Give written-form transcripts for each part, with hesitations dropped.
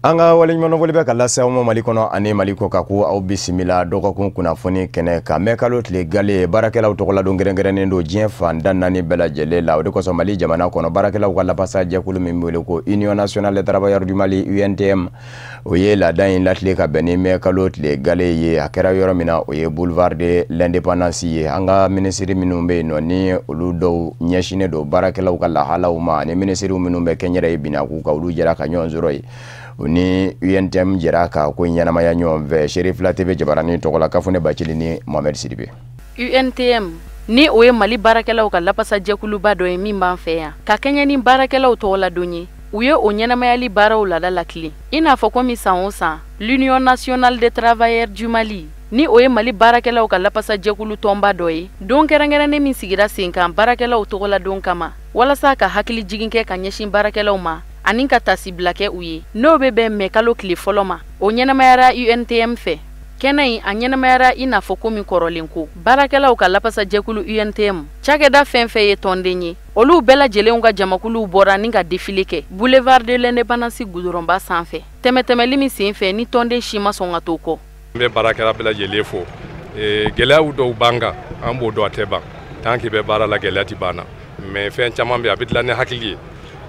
An ka waleɲumandɔn bɛ ka lase aw ma Mali kɔnɔ ani Mali kɔ kan, ko aw bisimila dɔgɔkun kunnafoni kɛnɛ kan. Mɛ kalo tile gale, baarakɛlaw tɔgɔladon kɛrɛnkɛrɛnnen don diɲɛ fan da naani bɛɛ lajɛlen la. O de kosɔn, Mali jamana kɔnɔ, baarakɛlaw ka lapasa jɛkulu min wele ko Union nationale des travailleurs du Mali, UNTM, o ye laada in latile ka bɛn ni mɛ kalo tile gale ye. A kɛra yɔrɔ min na, o ye Boulevard de l'Indépendance ye. An ka minisiri minnu bɛ yen nɔ, ni olu dɔw ɲɛsinnen don baarakɛlaw ka lahalaw ma, ani minisiriw minnu bɛ kɛnyɛrɛye binakun kan, olu jɛra ka ɲɔgɔn sɔrɔ yen. U ni UNTM jɛra ka ko ɲɛnamaya ɲɔgɔn fɛ. Seri fila TV jabaranin tɔgɔ la, Kafune Bacili ni Mohamed Sidibe. UNTM, ni o ye Mali baarakɛlaw ka lapasajɛkuluba dɔ ye min b'an fɛ yan, ka kɛɲɛ ni baarakɛlaw tɔgɔladon ye, u ye o ɲɛnamayali baaraw laada latilen, i n'a fɔ komi san o san, l'Union nationale des travailleurs du Mali, ni o ye Mali baarakɛlaw ka lapasajɛkulu tɔnba dɔ ye, don kɛrɛnkɛrɛnnen min sigira sen kan baarakɛlaw tɔgɔladon kama, walasa ka hakili jigin kɛ ka ɲɛsin baarakɛlaw ma ani ka tasibila kɛ u ye, n'o bɛ bɛn mɛ kalo tile fɔlɔ ma, o ɲɛnamayara UNTM fɛ. Kɛnɛ in, a ɲɛnamayara i n'a fɔ komi kɔrɔlen ko baarakɛlaw ka lapasajɛkulu UNTM cakɛda fɛn fɛn ye tɔnden ye, olu bɛɛ lajɛlenw ka jamakuluw bɔra ni ka défilé kɛ Boulevard de l'Indépendance gudɔrɔnba sanfɛ, tɛmɛtɛmɛli min sen fɛ ni tɔnden si ma sɔn ka to kɔ. N bɛ baarakɛla bɛɛ lajɛlen fo. Gɛlɛyaw dɔw b'an kan, an b'o dɔn, a tɛ ban. Tant que bɛ baara la, gɛlɛya ti ban na, mais fɛn caman bɛ, a bɛ dilan ni hakili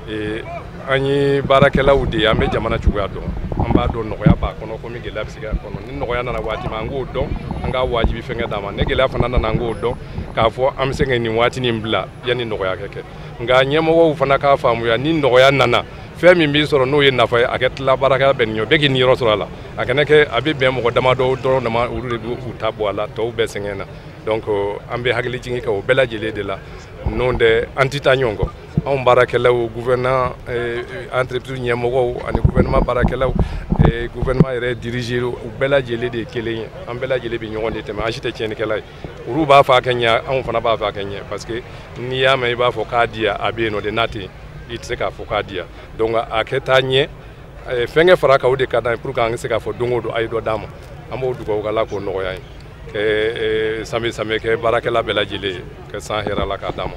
ye. An ye baarakɛlaw de ye, an bɛ jamana cogoya dɔn, an b'a dɔn nɔgɔya b'a kɔnɔ komi gɛlɛya bɛ se ka kɔnɔ. Ni nɔgɔya nana waati min, an k'o dɔn, an k'a wajibi fɛnkɛ d'a ma. Ni gɛlɛya fana nana, an k'o dɔn k'a fɔ an bɛ se ka nin waati nin bila yanni nɔgɔya ka kɛ. Nka ɲɛmɔgɔw fana k'a faamuya, ni nɔgɔya nana, fɛn min b'i sɔrɔ n'o ye nafa ye, a kɛ tila baarakɛla bɛɛ ni ɲɔgɔn bɛɛ k'i niyɔrɔ sɔrɔ a la. A kana kɛ a bɛ bɛn mɔgɔ damadɔ dɔrɔn dama, olu de b'u ta bɔ a la, tɔw bɛɛ sɛgɛn na. Donc an bɛ hakili jigin kɛ o bɛɛ lajɛlen de la. N'o tɛ, an tɛ taa ɲɔgɔn kɔ, anw baarakɛlaw, gouvernement, entreprise ɲɛmɔgɔw ani gouvernement baarakɛlaw, gouvernement yɛrɛ dirigé, u bɛɛ lajɛlen de ye kelen ye. An bɛɛ lajɛlen bɛ ɲɔgɔn de tɛmɛ, an si tɛ tiɲɛnikɛla ye. Olu b'a fɔ a kɛ ɲɛ, anw fana b'a fɔ a kɛ ɲɛ, parce que n'i y'a mɛn i b'a fɔ k'a di yan, a bɛ yen nɔ de. N'a tɛ yen, i tɛ se k'a fɔ k'a di yan. Donc a kɛ taa ɲɛ, fɛnkɛ fara kan, o de ka d'an ye, pour que an ka se k'a fɔ don o don a ye dɔ d'an ma. An b'o dugawu k'Ala k'o nɔgɔya ye, kɛ sanbɛ sanbɛ kɛ baarakɛla bɛɛ lajɛlen ye, ka san hɛrɛ la k'a d'an ma.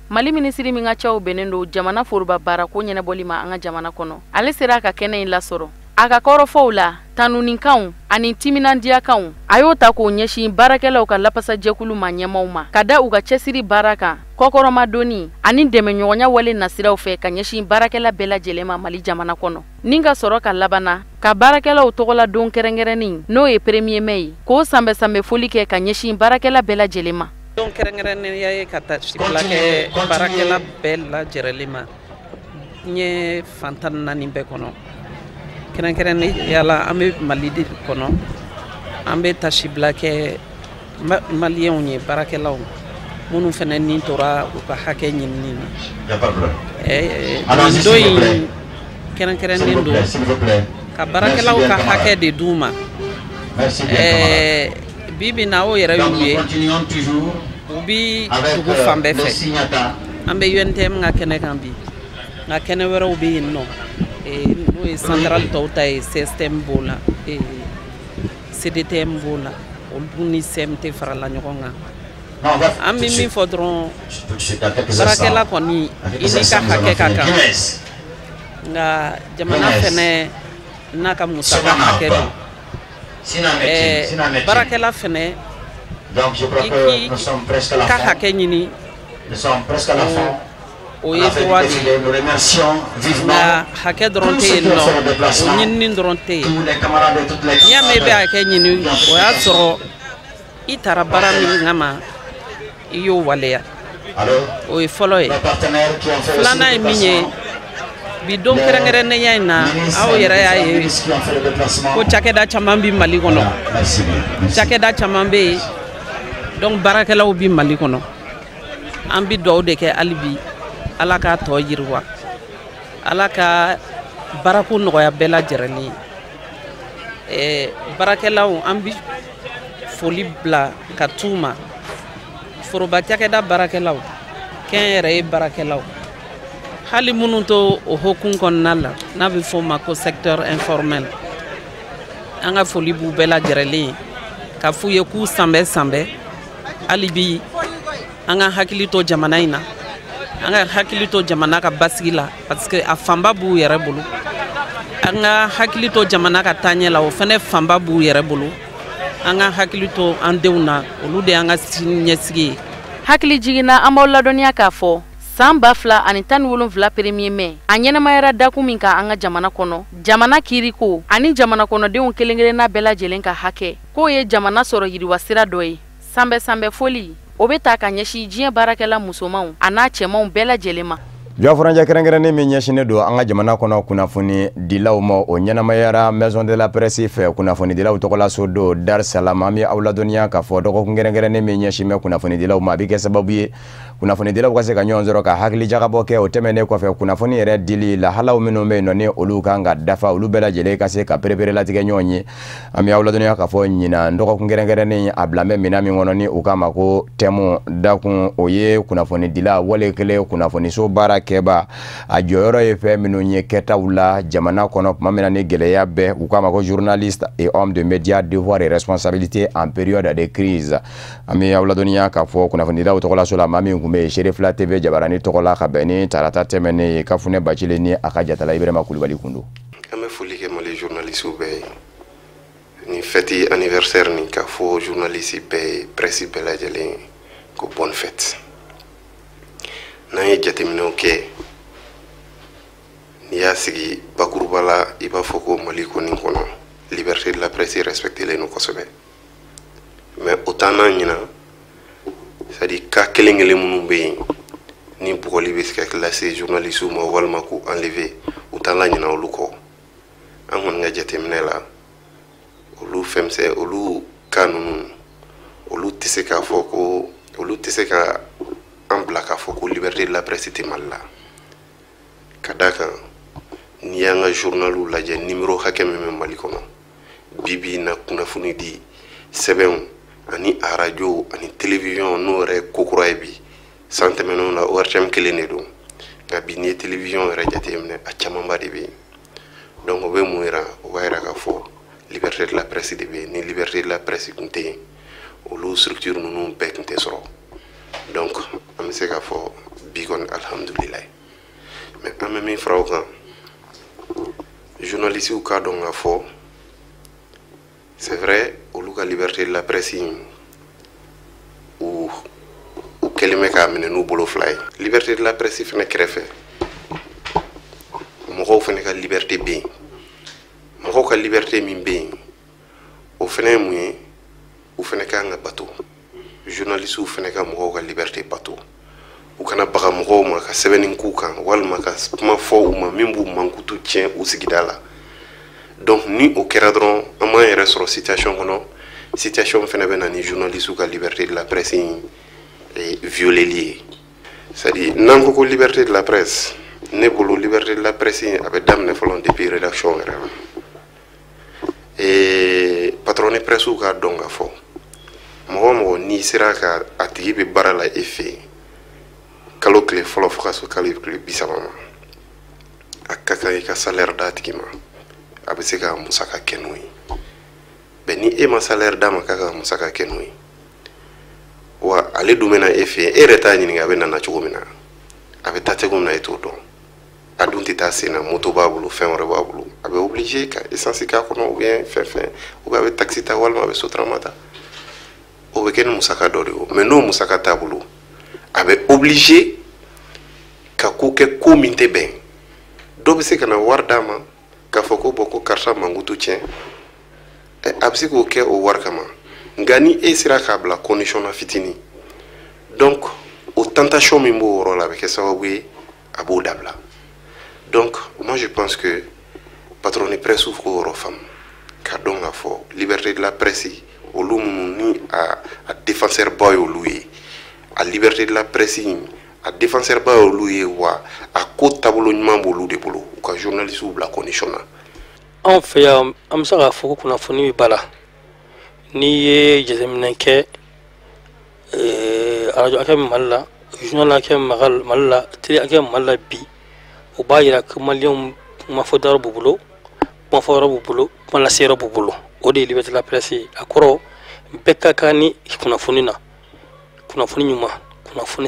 Mali minisiri min ka caw bɛnnen don jamana foroba baarako ɲɛnabɔli ma an ka jamana kɔnɔ, ale sera ka kɛnɛ in lasɔrɔ. A ka kɔrɔfɔw la, tanunikanw ani timinandiyakanw, a y'o ta k'o ɲɛsin baarakɛlaw ka lapasajɛkulu ma ɲɛmaw ma, ka da u ka cɛsiri baara kan, kɔkɔrɔmadonni ani dɛmɛɲɔgɔnya wale nasiraw fɛ ka ɲɛsin baarakɛla bɛɛ lajɛlen ma Mali jamana kɔnɔ, ni ka sɔrɔ ka labanna ka baarakɛlaw tɔgɔla don kɛrɛnkɛrɛnnen, n'o ye premier mai ye, k'o sanbɛ sanbɛ foli kɛ ka ɲɛsin baarakɛla bɛɛ lajɛlen ma. Don kɛrɛnkɛrɛnnenya ye ka tasibila kɛ baarakɛla bɛɛ lajɛlen ma diɲɛ fan 14 bɛɛ kɔnɔ. Kɛrɛnkɛrɛnnenya la, an bɛ Mali de kɔnɔ, an bɛ tasibila kɛ Maliyɛnw ye, baarakɛlaw minnu fana ni tora u ka hakɛ ɲinini na. Nin don in kɛrɛnkɛrɛnnen don ka baarakɛlaw ka hakɛ de d'u ma. Bi bi na, o yɛrɛ y'u ye, u bi dugu fan bɛɛ fɛ. An bɛ UNTM ka kɛnɛ kan bi, nka kɛnɛ wɛrɛw bɛ yen nɔ, n'o ye centrale tɔw ta ye, CSTM b'o la, CDTM b'o la, olu ni CMT farala ɲɔgɔn kan. An bɛ min fɔ dɔrɔn, baarakɛla kɔni, i n'i ka hakɛ ka kan, nka jamana fɛnɛ n'a ka musaka hakɛ don. Baarakɛla fɛnɛ, i k'i ka hakɛ ɲini, o ye droit de ye, nka hakɛ dɔrɔn tɛ yen nɔ, o ɲinini dɔrɔn tɛ yen. N'i y'a mɛn i bɛ hakɛ ɲini, o y'a sɔrɔ i taara baara min kama, i y'o waleya. O ye fɔlɔ ye. Filanan ye min ye, bi don kɛrɛnkɛrɛnnenya in na, aw yɛrɛ y'a ye ko cakɛda caman bɛ Mali kɔnɔ, cakɛda caman bɛ yen, donc baarakɛlaw bɛ Mali kɔnɔ. An bɛ dugawu de kɛ hali bi, Ala k'a tɔ yiriwa, Ala ka baarako nɔgɔya bɛɛ lajɛlen ye. Baarakɛlaw, an bɛ foli bila ka t'u ma, foroba cakɛda baarakɛlaw, kɛnyɛrɛye baarakɛlaw, hali minnu to o hokumu kɔnɔna la, n'a bɛ f'o ma ko secteur informel. An ka foli b'u bɛɛ lajɛlen ye, ka f'u ye k'u sanbɛ sanbɛ. Hali bi, an ka hakili to jamana in na, an ka hakili to jamana ka basigi la, parce que a fanba b'u yɛrɛ bolo. An ka hakili to jamana ka taaɲɛ la, o fana fanba b'u yɛrɛ bolo. An ka hakili to an denw na, olu de y'an ka sini ɲɛsigi ye. Hakili jiginna, an b'aw ladɔnniya k'a fɔ san 2017 1er mai, a ɲɛnamayara dakun min kan an ka jamana kɔnɔ, jamana kiiriko ani jamana kɔnɔdenw kelen kelenna bɛɛ lajɛlen ka hakɛ, k'o ye jamana sɔrɔ yiriwa sira dɔ ye. Sanbɛ sanbɛ foli, o bɛ ta ka ɲɛsin diɲɛ baarakɛla musomanw a n'a cɛmanw bɛɛ lajɛlen ma. Jɔfuranjɛ kɛrɛnkɛrɛnnen min ɲɛsinnen don an ka jamana kɔnɔ kunnafoni dilaw ma, o ɲɛnamayara Maison de la Presse fɛ, kunnafonidilaw tɔgɔlaso don Dar Salam. An bɛ aw ladɔnniya k'a fɔ dɔgɔkun kɛrɛnkɛrɛnnen min ɲɛsin bɛ kunnafonidilaw ma, a bɛ kɛ sababu ye kunnafonidilaw ka se ka ɲɔgɔn sɔrɔ ka hakili jagabɔ kɛ. O tɛmɛnen kɔfɛ, kunnafoni yɛrɛ dili lahalaw minnu bɛ yen nɔ, ni olu kan ka dafa, olu bɛɛ lajɛlen ka se ka pereperelatigɛ ɲɔgɔn ye. An bɛ aw ladɔnniya k'a fɔ ɲinan dɔgɔkun kɛrɛnkɛrɛnnen, a bila bɛ minɛn min kɔnɔ, ni u k'a ma ko thème dakun, o ye kunnafonidila wale kelen kunnafoniso baara kɛba, a jɔyɔrɔ ye fɛn minnu ye kɛtaw la jamana kɔnɔ tuma min na ni gɛlɛya bɛɛ. U k'a ma ko journaliste et homme de média, devoir et responsabilité en période de crise. An bɛ aw ladɔnniya k'a fɔ kunnafonidilaw tɔgɔlaso la, maa min tun bɛ yen Serifila TV jabarani tɔgɔ la, ka bɛn ni tarata tɛmɛnen ye, Kafunɛ Bacile ni a ka jatala Ibrahima Kulubali kun don. An bɛ foli kɛ Mali journaliste bɛɛ ye nin fête anniversaire nin, k'a fɔ journaliste bɛɛ ye, presse bɛɛ lajɛlen ko bonne fête. N'an ye jateminɛw kɛ, n'i y'a sigi bakuruba la, i b'a fɔ ko Mali kɔni kɔnɔ, liberté de la presse respecté len don kosɛbɛ. Mais o t'an n'a ɲina, c'est à dire cas kelen kelen minnu bɛ yen ni bugɔli bɛ se ka lase journaliste ma walima k'u enlever, u t'an la ɲina olu kɔ. An kɔni ka jateminɛ la, olu fɛn misɛn, olu cas ninnu, olu tɛ se k'a fɔ ko olu tɛ se ka an bila k'a fɔ ko liberté de la presse tɛ Mali la. Ka d'a kan, n'i y'an ka journaliw lajɛ, numéro hakɛ min bɛ Mali kɔnɔ bi bi in na, kunnafoni di sɛbɛnw ani arajo ani télévision, n'o yɛrɛ ye ko kura ye bi. San tɛmɛnenw na, ORTM kelen de don, nka bi, n'i ye télévision yɛrɛ jateminɛ, a camanba de bɛ yen. Donc o bɛ mun yira? O b'a yira k'a fɔ liberté de la presse de bɛ yen. Ni liberté de la presse tun tɛ yen, olu structure ninnu bɛɛ tun tɛ sɔrɔ. Donc an bɛ se k'a fɔ bi kɔni, alihamudulilayi. Mais an bɛ min fara o kan, journalistes k'a dɔn k'a fɔ c'est vrai, olu ka liberté de la presse in, u kɛlen bɛ k'a minɛ n'u bolo fila ye. Liberté de la presse fɛnɛ kɛrɛfɛ, mɔgɔw fɛnɛ ka liberté bɛ yen. Mɔgɔw ka liberté min bɛ yen, o fɛnɛ ye mun ye? U fɛnɛ kan ka bato. Journalistes fɛnɛ ka mɔgɔw ka liberté bato, u kana baga mɔgɔw ma ka sɛbɛnni k'u kan walima ka kuma fɔ u ma min b'u mankutu tiɲɛ u sigida la. Donc ni o kɛra dɔrɔn, an b'an yɛrɛ sɔrɔ situation kɔnɔ, situation fɛnɛ bɛ na ni journalistes ka liberté de la presse in violeli ye. C'est à dire, n'an ko ko liberté de la presse, ne bolo, liberté de la presse in, a bɛ daminɛ fɔlɔ depuis rédaction yɛrɛ la. Et patron ni presse k'a dɔn k'a fɔ mɔgɔ o mɔgɔ n'i sera ka a tigi bɛ baara la e fɛ yen, kalo tile fɔlɔ fo ka se kalo tile 30 ma, a ka kan i ka salaire d'a tigi ma, a bɛ se ka musaka kɛ n'o ye. Bɛn ni e ma salaire d'a ma k'a ka musaka kɛ n'o ye, wa ale dun bɛ na e fɛ yen, e yɛrɛ t'a ɲininka a bɛ nana cogo min na, a bɛ taa cogo min na, e t'o dɔn. A dun tɛ taa sen na, moto b'a bolo, fɛn wɛrɛ b'a bolo, a bɛ obligé ka essence k'a kɔnɔ ou bien fɛn fɛn, ou bien a bɛ taxi ta walima a bɛ Sotrama ta. O bɛ kɛ ni musaka dɔ de ye o. Mais n'o musaka t'a bolo, a bɛ obligé ka ko kɛ ko min tɛ bɛn. Dɔ bɛ se ka na wari d'a ma k'a fɔ ko bon, ko karisa mankutu tiɲɛ, a bɛ se k'o kɛ o wari kama. Nka ni e sera k'a bila condition na fitinin, donc o tentation min b'o yɔrɔ la, a bɛ kɛ sababu ye a b'o dabila. Donc moi, je pense que patron ni presse k'o yɔrɔ faamu, k'a dɔn k'a fɔ liberté de la presse, olu minnu ni a défenseur ba ye olu ye, a liberté de la presse in, a défenseur ba ye olu ye, wa a ko taabolo ɲuman b'olu de bolo, u ka journalistes bila condition na. Anw fɛ yan, an bɛ se k'a fɔ ko kunnafoni bɛ ba la. N'i ye jateminɛ kɛ, arajo hakɛ min Mali la, journal hakɛ min Mali la, télé hakɛ min Mali la bi, o b'a yira ko maliyɛnw kumafɔdayɔrɔ b'u bolo, kumafɔyɔrɔ b'u bolo, kuma laseyɔrɔ b'u bolo. O de ye liberté de la presse ye. A kɔrɔ, bɛɛ ka kan ni kunnafoni na, kunnafoni ɲuman, kunnafoni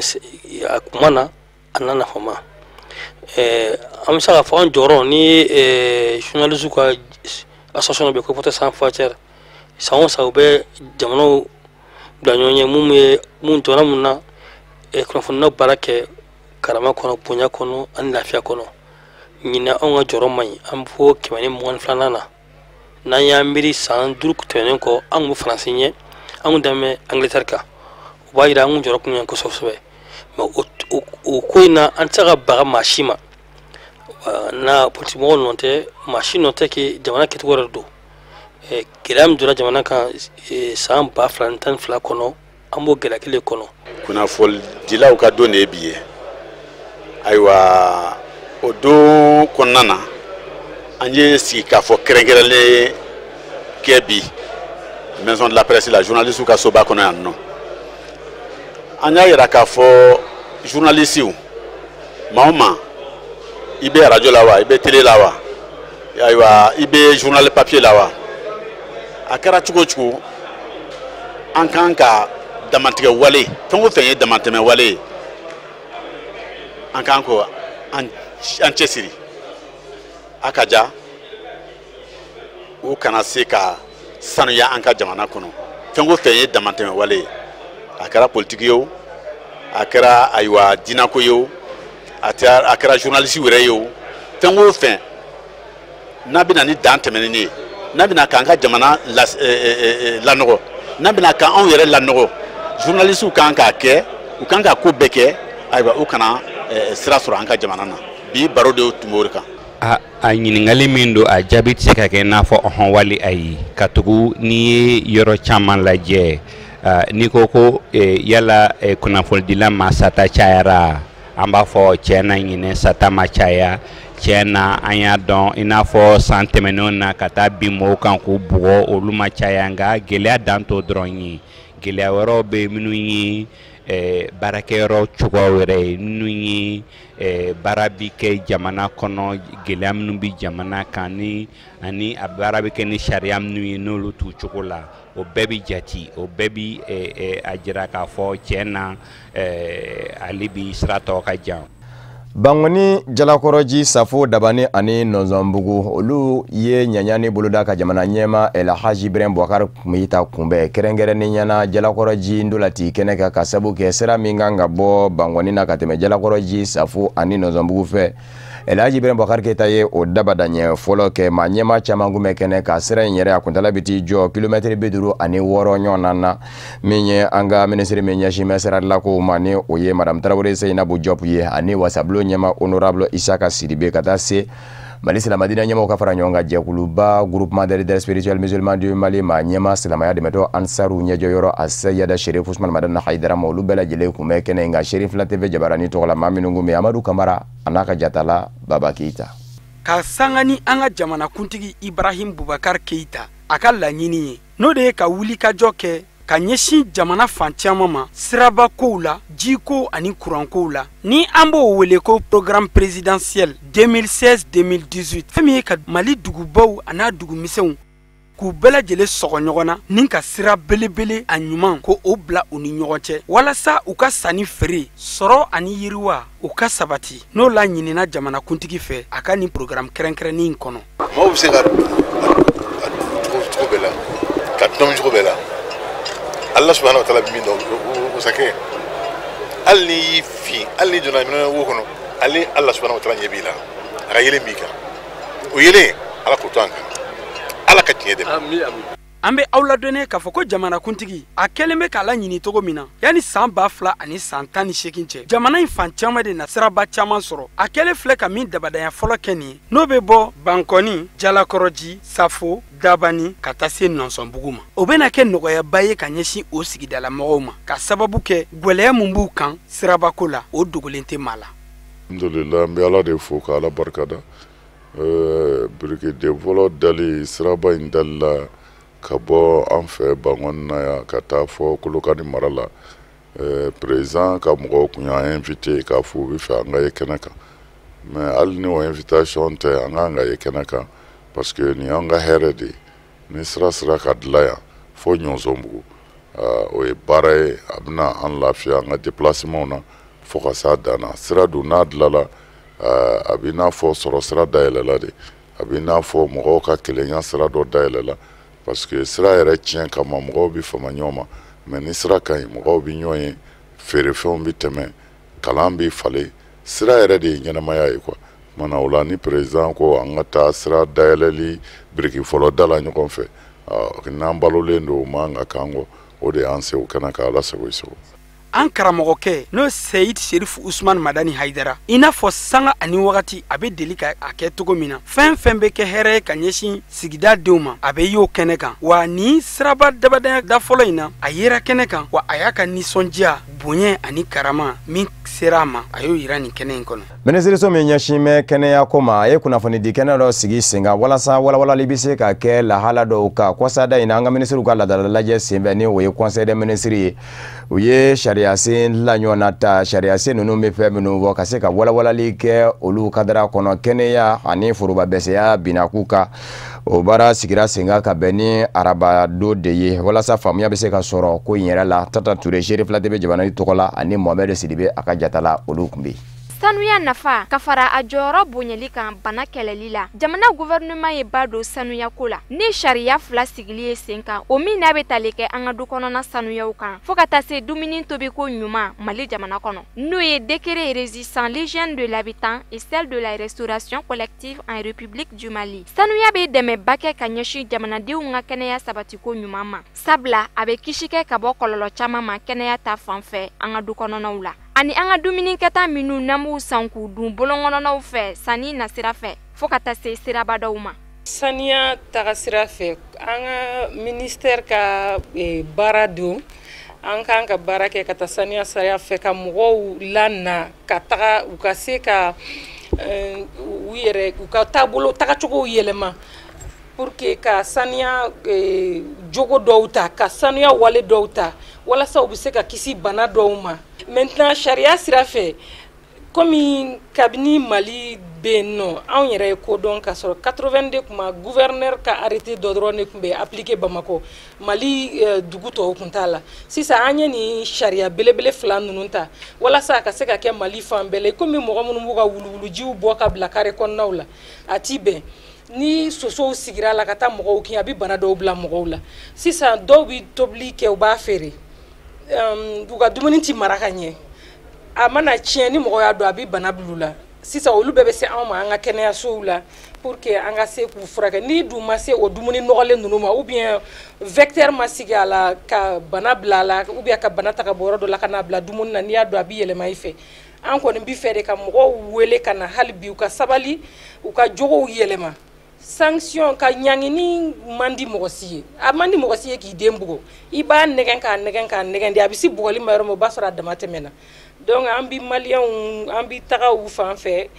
a kuma na, a n'a nafama. An bɛ se k'a fɔ an jɔyɔrɔ ni journaliste ka association bɛ ko Reporters sans frontières, san o san u bɛ jamanaw bila ɲɔgɔn ɲɛ, mun bɛ mun jamana mun na kunnafoniyaw baara kɛ karama kɔnɔ, bonya kɔnɔ ani lafiya kɔnɔ. Ɲinan, anw ka jɔyɔrɔ man ɲi, an bɛ fɔ 122nan na. N'an y'an miiri san 5 tɛmɛnen kɔ, an kun bɛ Faransi ɲɛ, an kun dalen bɛ Angleterre kan. O b'a yira an kun jɔyɔrɔ kun ɲɛ kosɛbɛ kosɛbɛ. Mais o ko in na, an tɛ se ka baga maa si ma, na politique mɔgɔw nɔ tɛ, maa si nɔ tɛ, ke jamana kɛcogo yɛrɛ don. Gɛlɛya min donna jamana kan san 2012 kɔnɔ, an b'o gɛlɛya kelen kɔnɔ. Kunnafonidilaw ka don de ye bi ye. Ayiwa, o don kɔnɔna na, an ye sigikafɔ kɛrɛnkɛrɛnlen kɛ bi Maison de la Presse la, journaliste ka soba kɔnɔ yan nɔ. An y'a yira k'a fɔ journaliste, maa o maa, i bɛ radio la wa, i bɛ télé la wa, ayiwa, i bɛ journal papier la wa, a kɛra cogo o cogo, an kan ka damatɛmɛ wale, fɛn o fɛn ye damatɛmɛ wale ye, an kan ko an cɛsiri a ka ja o kana se ka sanuya an ka jamana kɔnɔ. Fɛn o fɛn ye damatɛmɛ wale ye, a kɛra politiki ye o, a kɛra, ayiwa, diinako ye o, a kɛra journaliste yɛrɛ ye o, fɛn o fɛn n'a bɛ na ni dan tɛmɛnen ye, n'a bɛna k'an ka jamana lanɔgɔ, n'a bɛna k'anw yɛrɛ lanɔgɔ, journaliste kan k'a kɛ, u kan ka ko bɛɛ kɛ, ayiwa, u kana sira sɔrɔ an ka jamana na. Bi baro de tun b'o de kan. A ɲininkali min don, a jaabi tɛ se ka kɛ i n'a fɔ ɔhɔn wali ayi, ka tugu n'i ye yɔrɔ caman lajɛ, n'i ko ko yala kunnafonidila maa sata cayara, an b'a fɔ tiɲɛ na, ɲinɛ sata ma caya. Tiɲɛ na, an y'a dɔn i n'a fɔ san tɛmɛnenw na, ka taa bin mɔgɔw kan k'u bugɔ, olu ma caya. Nka gɛlɛya dan t'o dɔrɔn ye, gɛlɛya wɛrɛw bɛ yen minnu ye baarakɛyɔrɔ cogoyaw yɛrɛ ye, minnu ye baara bi kɛ jamana kɔnɔ, gɛlɛya minnu bɛ jamana kan ni ani a baara bɛ kɛ ni sariya minnu ye, n'olu t'u cogo la, o bɛɛ bi jati, o bɛɛ bi a jira k'a fɔ tiɲɛ na, ale bi sira tɔ ka jan. Bankɔni, Jalakɔrɔji, Safo, Dabani ani Nɔnzɔnbugu, olu ye ɲaɲani boloda ka jamana ɲɛma Elhaji Ibrahim Boubacar Keïta kunbɛn, kɛrɛnkɛrɛnnenya na Jalakɔrɔji ndolati kɛnɛ kan, ka sabu kɛ sira min kan ka bɔ Bankɔni na ka tɛmɛ Jalakɔrɔji, Safo ani Nɔnzɔnbugu fɛ, Elhaji Ibrahim Boubacar Keïta ye o dabadaɲɛ fɔlɔ kɛ. Maa ɲɛma caman kun bɛ kɛnɛ ka sira in yɛrɛ, a kuntala bɛ t'i jɔ kilomɛtiri 56 ɲɔgɔn na. Min ye an ka minisiri min ɲɛsin bɛ siradilankow ma, ni o ye Madame Tarawele Seyinabu Jɔpu ye, ani wasabulon ɲɛma Honorable Isaka Sidibe, ka taa se Mali silamɛdinɛ ɲɛmɔgɔw ka fara ɲɔgɔn kan jɛkuluba Groupement des leaders spirituels musulmans du Mali, maa ɲɛma silamɛya dɛmɛtɔ Ansaru ɲɛjɔyɔrɔ Aseyada Sherif Usman Madani Hayidara ma, olu bɛɛ lajɛlen kun bɛ kɛnɛ in kan. Serifila TV jabarani tɔgɔ la, maa minnu kun bɛ, Amadu Kamara a n'a ka jatala Baba Keyita. Ka sanga ni an ka jamanakuntigi Ibrahim Boubacar Keïta a ka laɲini ye, n'o de ye ka wulikajɔ kɛ ka ɲɛsin jamana fan caman ma, sirabakow la, jiko ani kurankow la, ni an b'o wele ko programme présidentiel 2016-2018, fɛn min ye ka Mali dugubaw a n'a dugumisɛnw k'u bɛɛ lajɛlen sɔgɔ ɲɔgɔn na, ni ka sira belebele a ɲuman ko o bila u ni ɲɔgɔn cɛ, walasa u ka sanni feere, sɔrɔ ani yiriwa u ka sabati, n'o la ɲinina jamanakuntigi fɛ a ka nin programme kɛrɛnkɛrɛnnin in kɔnɔ. Maaw bɛ se ka cogo bɛɛ la, ka dɔn cogo bɛɛ la. Ala subahana wa taala bɛ min dɔn, o sa kɛ. Hali n'i y'i fin, hali n'i donna minɛn wo kɔnɔ, ale Ala subahana wa taala ɲɛ b'i la, a ka yelen b'i kan, o yelen, Ala k'o to an kan, Ala ka tiɲɛ dɛmɛ. An bɛ aw ladɔnniya k'a fɔ ko jamanakuntigi a kɛlen bɛ k'a laɲini cogo min na, yanni san 2018 cɛ, jamana in fan caman de na siraba caman sɔrɔ. A kɛlen filɛ ka min dabadanya fɔlɔ kɛ nin ye, n'o bɛ bɔ Bankɔni, Jalakɔrɔji, Safo, Dabani ka taa se Nɔnsɔnbugu ma, o bɛna kɛ nɔgɔyaba ye ka ɲɛsin o sigidalamɔgɔw ma, ka sababu kɛ gwɛlɛya mun b'u kan sirabako la, o dogolen tɛ maa la. Alhamdulillah, n bɛ Ala de fo ka Ala barikada. Birikiden fɔlɔ dali, siraba in dali la ka bɔ an fɛ Bankɔni na yan ka taa fɔ Kolokani mara la, président ka mɔgɔw kun y'an invité k'a fɔ u bɛ fɛ an ka ye kɛnɛ kan. Mais hali ni o invitation tɛ, an kan ka ye kɛnɛ kan, parce que nin y'an ka hɛrɛ de ye. Ni sira sera ka dilan yan fo Ɲɔnzɔnbugu, o ye baara ye, a bɛna an lafiya an ka déplacement na fo ka s'a dan na. Sira dun n'a dilanla, A b'i n'a fɔ sɔrɔ sira dayɛlɛla de, a b'i n'a fɔ mɔgɔw ka kelenya sira dɔ dayɛlɛla, parce que sira yɛrɛ tiɲɛ kama mɔgɔw bɛ fama ɲɔgɔn ma, mais ni sira ka ɲi, mɔgɔw bɛ ɲɔgɔn ye, feerefɛnw bɛ tɛmɛ, kalan bɛ falen. Sira yɛrɛ de ye ɲɛnamaya ye quoi. Kumana o la, ni président ko an ka taa sira dayɛlɛli biriki fɔlɔ da la ɲɔgɔn fɛ, n'an balolen don, o man ka k'an kɔ. O de y'an se o kɛnɛ kan. Ala sago i sago. An karamɔgɔkɛ, n'o Seyid Serifu Usman Madani Hayidara, i n'a fɔ sanga ani wagati a bɛ deli ka a kɛ cogo min na, fɛn fɛn bɛ kɛ hɛrɛ ye ka ɲɛsin sigida denw ma, a bɛ y'o kɛnɛ kan. Wa ni siraba dabadanya da fɔlɔ in na, a yera kɛnɛ kan, wa a y'a ka nisɔndiya bonya ani karama min sera a ma, a y'o yira nin kɛnɛ in kɔnɔ. Minisiriso min ɲɛsin bɛ kɛnɛya ko ma, a ye kunnafonidi kɛnɛ dɔ sigi sen kan walasa walawalali bɛ se ka kɛ lahala dɔw kan. Kɔsada in na, an ka minisiriw ka laadala lajɛ senfɛ, ni o ye conseil des ministres ye, u ye sariya sen la ɲɔgɔn ta. Sariya sen ninnu bɛ fɛn minnu fɔ, ka se ka walawalali kɛ olu kadara kɔnɔ, kɛnɛya ani foroba bɛsɛya binakun kan. O baara sigira sen kan ka bɛn ni arabadon de ye, walasa faamuya bɛ se ka sɔrɔ ko in yɛrɛ la. Tata Ture, Seere fila de bɛ jamana tɔgɔ la, ani Mohamɛd Sidibe a ka jatala, olu tun bɛ yen. Sanuya nafa ka fara a jɔyɔrɔ bonyali kan bana kɛlɛli la, jamana gouvernement ye ba don sanuya ko la ni sariya fila sigili ye sen kan, o min n'a bɛ tali kɛ an ka du kɔnɔna sanuyaw kan, fo ka taa se dumuni tobiko ɲuman Mali jamana kɔnɔ, n'o ye décret régissant l'hygiène de l'habitant et celle de la restauration collective en République du Mali. Sanuya bɛ dɛmɛba kɛ ka ɲɛsin jamanadenw ka kɛnɛya sabatiko ɲuman ma, sabula a bɛ kisi kɛ ka bɔ kɔlɔlɔ caman ma kɛnɛya ta fan fɛ an ka du kɔnɔnaw la, ani an ka dumunikɛta minnu n'an b'u san k'u dun bolonkɔnɔnaw fɛ sanni nasira fɛ, fo ka taa se sirabadaw ma. Saniya taga sira fɛ, an ka ministère ka baara don, an k'an ka baara kɛ ka taa saniya sira fɛ, ka mɔgɔw lana ka taga u ka se ka u yɛrɛ u ka taabolo tagacogow yɛlɛma, pour que ka saniya jogo dɔw ta, ka sanuya wale dɔw ta, walasa u bɛ se ka kisi bana dɔw ma. Maintenant, sariya sira fɛ, komi kabini Mali bɛ yen nɔ, anw yɛrɛ ye ko dɔn k'a sɔrɔ 82 kuma gouverneur ka arrêté dɔ dɔrɔn de tun bɛ appliquer Bamakɔ, Mali dugu tɔw tun t'a la. Sisan an ye nin sariya belebele fila ninnu ta walasa a ka se ka kɛ Mali fan bɛɛ la. Komi mɔgɔ minnu b'u ka wuluwulujiw bɔ ka bila carré kɔnɔnaw la, a ti bɛn ni sosow sigira la ka taa mɔgɔw kin, a bɛ bana dɔw bila mɔgɔw la. Sisan dɔw bɛ tobili kɛ, u b'a feere, u ka dumuni ti mara ka ɲɛ, a mana tiɲɛ ni mɔgɔ y'a dɔn, a bɛ bana bila u la. Sisan olu bɛɛ bɛ se anw ma an ka kɛnɛyasow la pour que an ka se k'u furakɛ. N'i dun ma se o dumuni nɔgɔlen ninnu ma, ou bien vecteur ma sigi a la ka bana bila a la, ou bien ka bana ta ka bɔ yɔrɔ dɔ la ka n'a bila dumuni na, n'i y'a dɔn a bɛ yɛlɛma i fɛ. An kɔni bɛ fɛ de ka mɔgɔw wele ka na hali bi, u ka sabali, u ka jogow yɛlɛma. Sanction ka ɲangini man di mɔgɔ si ye, a man di mɔgɔ si ye k'i den bugɔ. I b'a nɛgɛn k'a nɛgɛn k'a nɛgɛn de, a bɛ se bugɔli ma yɔrɔ min, o b'a sɔrɔ a dama tɛmɛna. Donc an bi maliyɛnw, an bi taga u fan fɛ.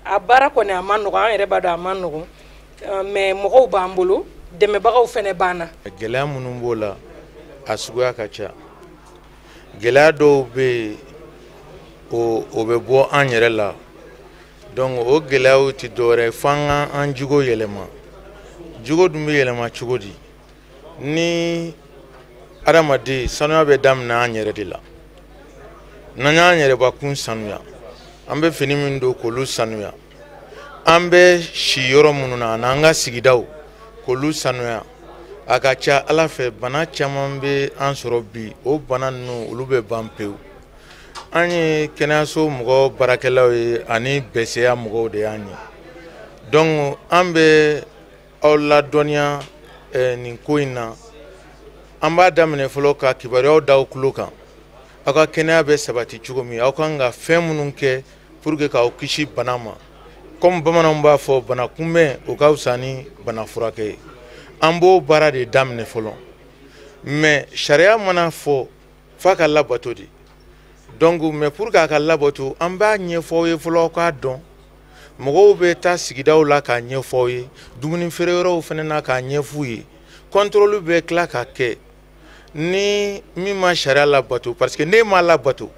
A baara kɔni a man nɔgɔn, an yɛrɛ b'a dɔn a man nɔgɔn, mais mɔgɔw b'an bolo, dɛmɛbagaw fɛnɛ b'an na. Gɛlɛya minnu b'o la, a suguya ka ca. Gɛlɛya dɔw bɛ yen, o bɛ bɔ an yɛrɛ la. Donc o gɛlɛyaw tɛ dɔwɛrɛ ye, f'an ka an jogo yɛlɛma. Jogo dun bɛ yɛlɛma cogo di? Ni adamaden, sanuya bɛ daminɛ an yɛrɛ de la. N'an y'an yɛrɛbakun sanuya, an bɛ fini min don k'olu sanuya, an bɛ si yɔrɔ minnu na an'an ka sigidaw k'olu sanuya, a ka ca Ala fɛ bana caman bɛ an sɔrɔ bi, o bana ninnu olu bɛ ban pewu. An ye kɛnɛyaso mɔgɔ baarakɛlaw ye ani bɛsɛya mɔgɔw de y'an ye. Donc an bɛ aw ladɔnniya nin ko in na. An b'a daminɛ fɔlɔ ka kibaruyaw da aw tulo kan, aw ka kɛnɛya bɛ sabati cogo min, aw kan ka fɛn minnu kɛ pour que k'aw kisi bana ma. Comme bamananw b'a fɔ, bana kunbɛn o ka fisa ni bana furakɛ ye. An b'o baara de daminɛ fɔlɔ, mais sariya mana fɔ f'a ka labato de. Donc mais pour k'a ka labato, an b'a ɲɛfɔ aw ye fɔlɔ, aw k'a dɔn. Mɔgɔw bɛ taa sigidaw la k'a ɲɛfɔ aw ye, dumuni feere yɔrɔw fana na k'a ɲɛf'u ye. Contrôle bɛ tila ka kɛ ni min ma sariya labato, parce que n'e m'a labato,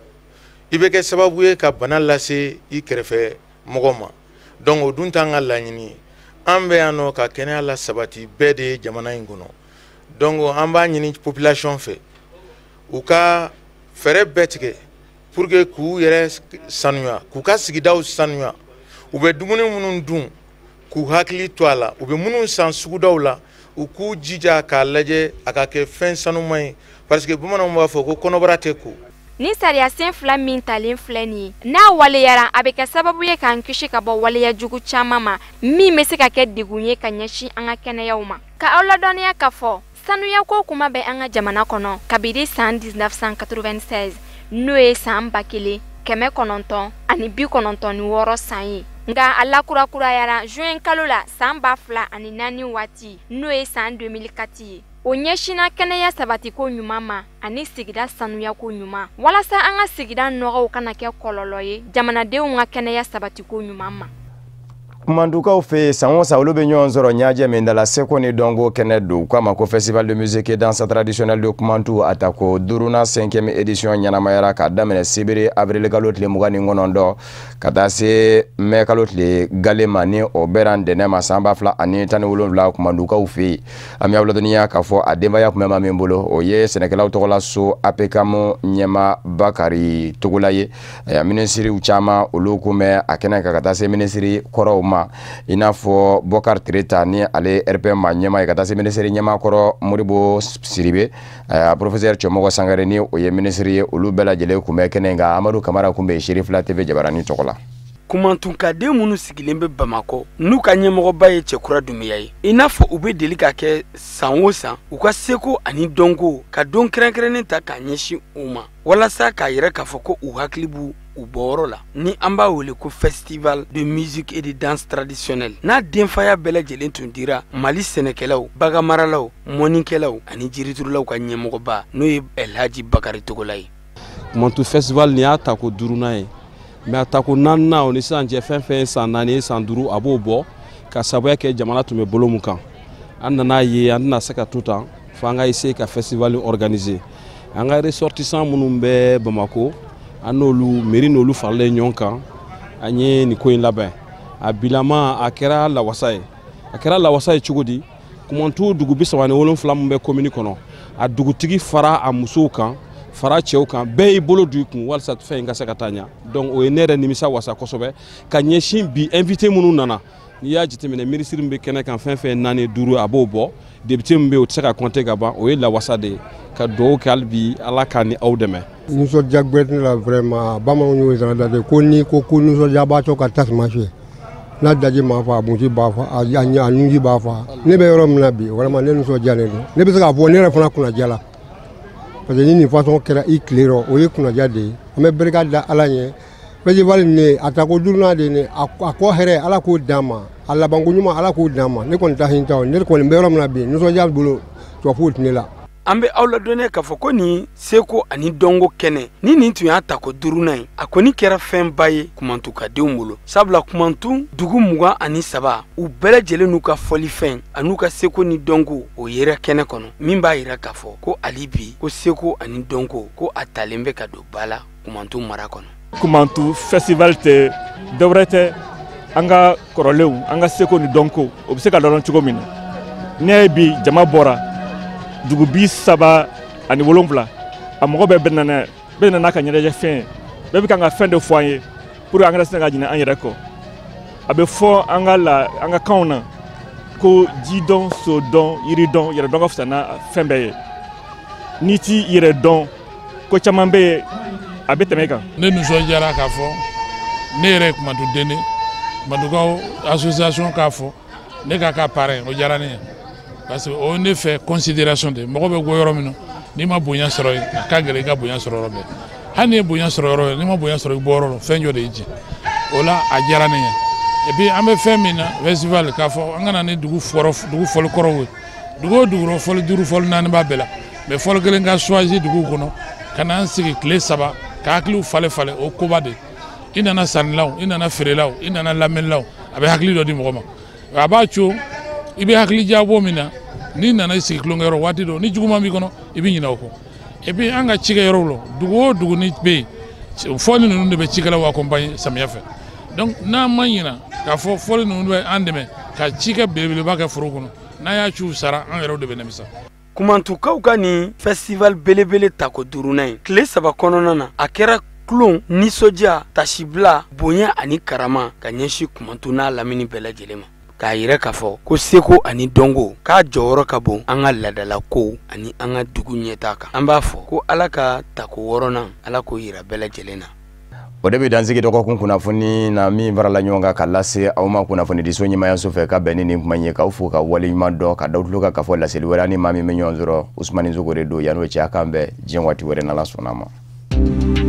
i bɛ kɛ sababu ye ka bana lase i kɛrɛfɛ mɔgɔ ma. Donc o dun t'an ka laɲini ye. An bɛ yan nɔ ka kɛnɛya la sabati bɛɛ de ye jamana in kɔnɔ. Donc an b'a ɲini population fɛ, u ka fɛɛrɛ bɛɛ tigɛ pour que k'u yɛrɛ sanuya, k'u ka sigidaw sanuya. U bɛ dumuni minnu dun, k'u hakili to a la. U bɛ minnu san sugudaw la, u k'u jija k'a lajɛ a ka kɛ fɛn sanuman ye, parce que bamananw b'a fɔ ko kɔnɔbara tɛ ko. Ni sariya sen fila min talen filɛ nin ye, n'a waleyara, a bɛ kɛ sababu ye k'an kisi ka bɔ waleya jugu caman ma min bɛ se ka kɛ degun ye ka ɲɛsin an ka kɛnɛyaw ma. Ka aw ladɔnniya k'a fɔ sanuyako kuma bɛ an ka jamana kɔnɔ kabini san 1996, n'o ye san 1996 san ye. Nka a lakurakurayara juin kalo la san 2004 waati, n'o ye san 2004 ye. O ɲɛsinna kɛnɛya sabatiko ɲuman ma ani sigida sanuyako ɲuman, walasa an ka sigida nɔgɔw kana kɛ kɔlɔlɔ ye jamanadenw ka kɛnɛya sabatiko ɲuman ma. Kumandukaw fɛ yen, san o san olu bɛ ɲɔgɔn sɔrɔ ɲɛjɛ min da la, seko ni dɔnko kɛnɛ don. U k'a ma ko Festival de musique et danse traditionnelle de Kumantu, a ta ko duurunan, cinquième édition, ɲɛnamayara k'a daminɛ sibiri avril kalo tile 29 ka taa se mɛ kalo tile gale ma, ni o bɛra ntɛnɛn ma, san 2017, Kumandukaw fɛ yen. An bɛ aw ladɔnniya k'a fɔ a denbaya tun bɛ maa min bolo, o ye sɛnɛkɛlaw tɔgɔla so APCAM ɲɛma Bakari Togola ye. Minisiriw caman olu kun bɛ a kɛnɛ kan, ka taa se minisiri kɔrɔw ma, i n'a fɔ Bɔkari Tereta ni ale RPM maa ɲɛmaa ye, ka taa se minisiri ɲɛmaa kɔrɔ Modibo Sidibe, professeur Cɛmɔgɔ Sangare ni o ye minisiri ye, olu bɛɛ lajɛlen kun bɛ kɛnɛ in kan. Amadu Kamara kun bɛ Serifila TV jabaranin tɔgɔ la. Kumantunkaden minnu sigilen bɛ Bamakɔ, n'u ka ɲɛmɔgɔba ye Cɛkura Dunbiya ye, i n'a fɔ u bɛ deli ka kɛ san o san, u ka seko ani dɔnko ka don kɛrɛnkɛrɛnnen ta k'a ɲɛsin u ma, walasa k'a yɛrɛ k'a fɔ ko u hakili b'u u bɔyɔrɔ la, ni an b'a wele ko Festival de musique et de danse traditionnelle, n'a denfaya bɛɛ lajɛlen tun dira Mali sɛnɛkɛlaw, baganmaralaw, mɔnikɛlaw ani jiriturulaw ka ɲɛmɔgɔba, n'o ye Elhaji Bakari Togola ye. Kumantu festival nin y'a tako duurunan ye, mais a tako naaninan o ni sisan cɛ, fɛn fɛn ye san 4 ye, san 5, a b'o bɔ ka sababuya kɛ jamana tun bɛ bolo mun kan. An nana ye an tɛna se ka to tan, fo an ka essayer ka festival organiser. An ka ressortissants minnu bɛ Bamako, an n'olu mairie n'olu faralen ɲɔgɔn kan, an ye nin ko in labɛn. A bilama a kɛra lawasa ye. A kɛra lawasa ye cogo di? Kumantu dugu 37 min bɛ commune kɔnɔ, a dugutigi fara a musow kan, fara cɛw kan, bɛɛ y'i bolo don i kun walasa fɛn in ka se ka taa ɲɛ. Donc o ye ne yɛrɛ nimisa wasa kosɛbɛ ka ɲɛsin bi invité minnu nana. N'i y'a jateminɛ, minisiri min bɛ kɛnɛ kan, fɛn fɛn 4, 5, a b'o bɔ. Député min bɛ yen, o tɛ se ka compter ka ban. O ye lawasa de ye. Ka dugawu kɛ hali bi, Ala k'a ni aw dɛmɛ. Nisɔndiya gbɛ ne la vraiment. Bamananw y'o sara de ko n'i ko ko nisɔndiyabaatɔ ka tasuma fiyɛ, n'a daji m'a fa, a bunti b'a fa, a nunji b'a fa. Ne bɛ yɔrɔ min na bi, vraiment ne nisɔndiyalen don. Ne bɛ se k'a fɔ ne yɛrɛ fana kunnadiyala, parce que ni nin façon kɛra i tile rɔ, o ye kunnadiya de ye. An bɛ barika da Ala ɲɛ. Festival nin, a tako duurunan de ye, a kɔ hɛrɛ Ala k'o d'an ma, a labanko ɲuman Ala k'o d'an ma. Ne kɔni ta hin ta, ne kɔni bɛ yɔrɔ min na bi, nisɔndiya bolo tɔ foyi tɛ ne la. An bɛ aw ladɔnniya k'a fɔ ko nin seko ani dɔnko kɛnɛ ni nin tun y'a tako duurunan ye, a kɔni kɛra fɛnba ye Kumantukadenw bolo, sabula Kumantu dugu 23, u bɛɛ lajɛlen n'u ka fɔlifɛn an'u ka seko ni dɔnko, o yera kɛnɛ kɔnɔ, min b'a yira k'a fɔ ko hali bi ko seko ani dɔnko ko a talen bɛ ka don ba la Kumantu mara kɔnɔ. Kumantu festival tɛ dɔwɛrɛ tɛ, an ka kɔrɔlenw, an ka seko ni dɔnko, o bɛ se ka dɔn cogo min na. N'i y'a ye bi jama bɔra dugu 37, a mɔgɔ bɛɛ bɛ nana ka ɲɛnajɛ fɛn ye, bɛɛ bɛ kan ka fɛn dɔ fɔ an ye pour que an kana se ka ɲinɛ an yɛrɛ kɔ. A bɛ fɔ an ka la an ka kanw na ko jidɔn, sodɔn, yiridɔn, yɛrɛdɔn ka fisa n'a fɛn bɛɛ ye. N'i t'i yɛrɛ dɔn, ko caman bɛ yen a bɛ tɛmɛ i kan. Ne nisɔndiyara k'a fɔ ne yɛrɛ ye Kumantuden de, Kumantukaw association k'a fɔ ne k'a ka parrain, o diyara ne ye. Parce que o ye ne fɛ considération de ye. Mɔgɔ bɛ bɔ yɔrɔ min na, n'i ma bonya sɔrɔ yen, a ka gɛlɛn i ka bonya sɔrɔ yɔrɔ bɛɛ. Hali n'i ye bonya sɔrɔ yɔrɔ wɛrɛ, n'i ma bonya sɔrɔ i bɔyɔrɔ la, fɛn jɔ de y'i jɛ. O la a diyara ne ye. Et puis an bɛ fɛn min na festival, k'a fɔ an ka na ni dugu fɔli kɔrɔw ye. Dugu o dugu rɔ, fɔli 5, fɔli 4 b'a bɛɛ la. Mais fɔli kelen ka choisi dugu kɔnɔ ka na an sigi tile 3 ka hakiliw falen falen, o koba de. I nana sannilaw, i nana feerelaw, i nana lamɛnnilaw, a bɛ hakili dɔ di mɔgɔ ma. A b'a co i bɛ hakili jabɔ min na, n'i nana i sigi tulonkɛyɔrɔ waati dɔ, ni juguman b'i kɔnɔ, i bɛ ɲinɛ o kɔ. Et puis an ka cikɛyɔrɔw la, dugu o dugu ni bɛ yen, fɔli ninnu de bɛ cikɛlaw accompagner samiyɛ fɛ. Donc n'an ma ɲinɛ k'a fɔ fɔli ninnu bɛ an dɛmɛ ka cikɛ belebeleba kɛ foro kɔnɔ, n'an y'a ciw sara, an yɛrɛw de bɛ nimisa. Kumantukaw ka nin festival belebele tako duurunan ye tile 3 kɔnɔna na, a kɛra Tulon, nisɔndiya, tasibila, bonya ani karama ka ɲɛsin Kumantu n'a lamini bɛɛ lajɛlen ma, k'a yira k'a fɔ ko seko ani dɔnko k'a jɔyɔrɔ ka bon an ka laadalakow ani an ka dugu ɲɛtaa kan. An b'a fɔ ko Ala ka tako 6nan, Ala k'o yira bɛɛ lajɛlen na. O de bɛ dansigi dɔgɔkun kunnafoni na min farala ɲɔgɔn kan ka lase aw ma kunnafonidiso ɲɛmayaso fɛ ka bɛn ni nin kuma ye, k'aw fo ka waleɲuman dɔn, ka da tulo kan k'a fɔ laseli wɛrɛ ani maa min bɛ ɲɔgɔn sɔrɔ, Usumani Sogore don. Yan'o cɛ, a k'an bɛn diɲɛ waati wɛrɛ, n'Ala sɔnna a ma.